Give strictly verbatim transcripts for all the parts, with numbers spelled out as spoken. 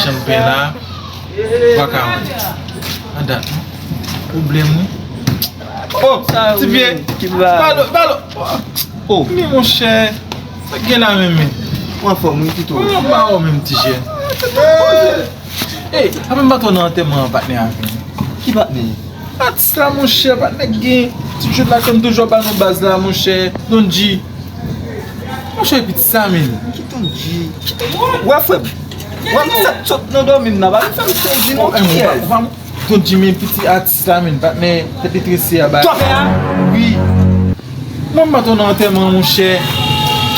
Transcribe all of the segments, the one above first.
machann pen la. Ou pa ka wè. An dat, non. Pwoblèm, wi. Oh, ti vye. Palo, palo. Oh, men monchè. Sa k gen la menm, men? Ou anfòm, wi, Tito? Mwen pa wè menm, ti jèn. Ey, apre m pa twò nan antèman an, patnè, avè m. Ki patnè? Atis la, monchè, patnè k gen ti jout la, ke m toujou ap ba nou baz la, monchè. Don G. Monchè, pitit sa, menm. Ki Don G? Wè, frè m. Wè, m sot, sot nan dòmi m nan, pa vin fè m sezi, non, kiyès? Don G, men piti atis la, menm, patnè, tèt li trese a, ba. Twa fè a? Wi. Mwen, m pa twò nan antèman, monchè.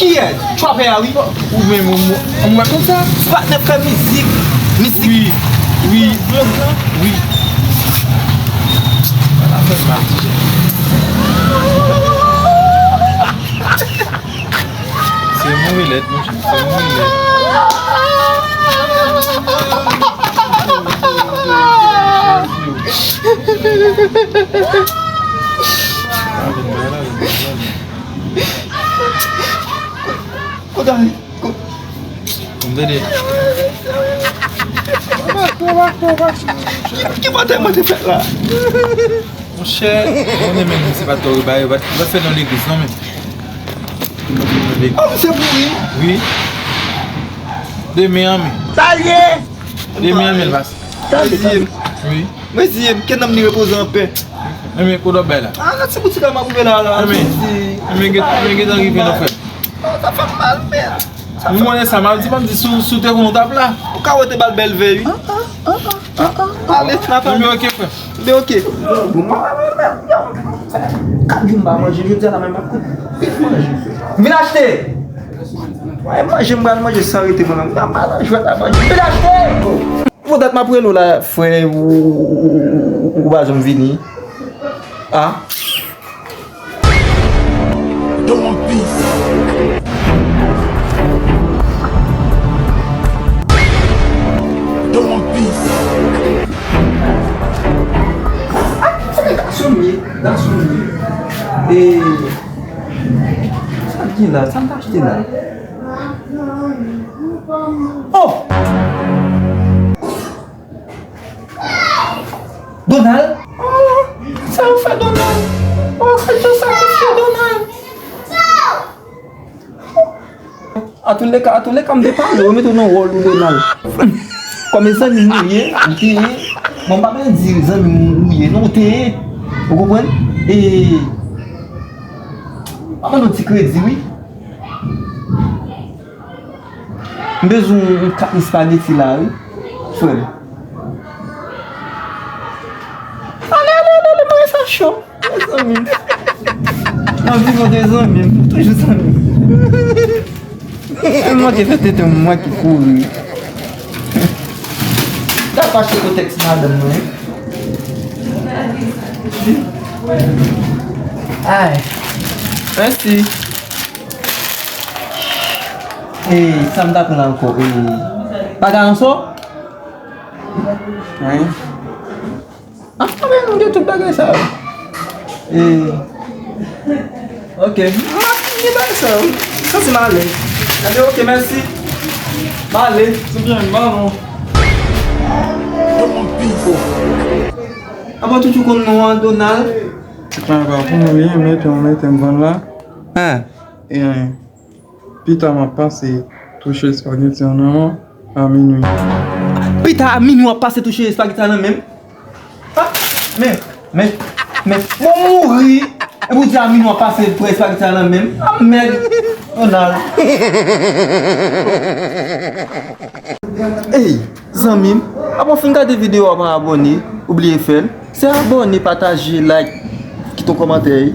Kiyès? Twa fè a, wi. Ou menm, ou, ou, ou wè konsa? Patnè fè mizik. Mizik. Wi, wi. Blòk lan? Wi. Ala fè m mal, ti jèn. Se mouri lèd, monchè, se mouri lèd. Kote ale? Ko- Tande. Ki, ki mantè mwen te fèt la? Monchè, konnen menm se pa twò bagay, yo pa, yo pa fè nan legliz non, men. Yo pa fè nan legliz. Oh, misye mouri? Wi. Demen an, men. Sa l ye? Demen an, men, l pase. Sa l ye? Wi. Mezye, ke nanm li repoze anpè. Enben, kote w ap bay la? Ah, gad se boutik la m ap ouvè la, la. Enben, enben, gen, enben, gentan rive non, frè. Oh, sa fè m mal, men. Ou konnen sa, m ap di, m ap di, si w, si w te konnen w t ap la. Ou ka wè te ba l bèl vè, wi. Ale, n ap ale. Enben, ok, frè. Enben, ok. Kat jou m pa manje, jodi a la menm m ap kout pit manje. Vin achte! Wè, manje m pral manje san rete mwen menm. M pa mal an jwèt a manje. Vin achte! Bon, dat m ap rele w la, frè, ou, ou, ou, ou, ou pa janm vini. Ah. Don't want peace. Don't want peace. Dasonye, dasonye. E sa k gen la? Sa m ta achte la? Oh! Donald? Oh, sa w fè Donald? Oh, sa w fè Donald? Atouleka, atouleka, m te pale w, mete w nan wòl ou, Donald. Kòm e zanmi m ou ye, ou te ye. Bon, m pa bezwen di zanmi m ou ye, non, ou te ye. Ou konprann? E, m ap mande w ti kredi, wi. M bezwen yon kat espageti la, wi, frè m. Ale, ale, ale, ale, bagay sa cho. Zanmi m. Nan vi mwen te zanmi m, toujou zanmi m. M manke fè tete m, mwen ki kouri. Ta fache kontèks madanm mwen. Ay. Mèsi. E, sa m ta pran ankò? E, pa garansò? Wi. Ah, men, m gen tout bagay sa yo. E, ok. Ah, m gen bagay sa yo. Santi m ale. Ebyen, ok, mèsi. M ale. Se byen, m ale. Apa w toujou konn non an, Donald? Se pa, pa pou mwen, mete, mete m vann la. Hein? E, Pita m ap pase touche espageti an nan a minwi. Pita a minwi w ap pase touche espageti an nan men m? Ah, men, men, men, bon mouri! Epi w di a minwi w ap pase touche espageti an nan men m? Ah, mèd! Donald. Ey, zanmi m, apa w fin gade videyo a pa abòne, ou bliye fè l? Se abòne, pataje, like, kite yon kòmantè, ey.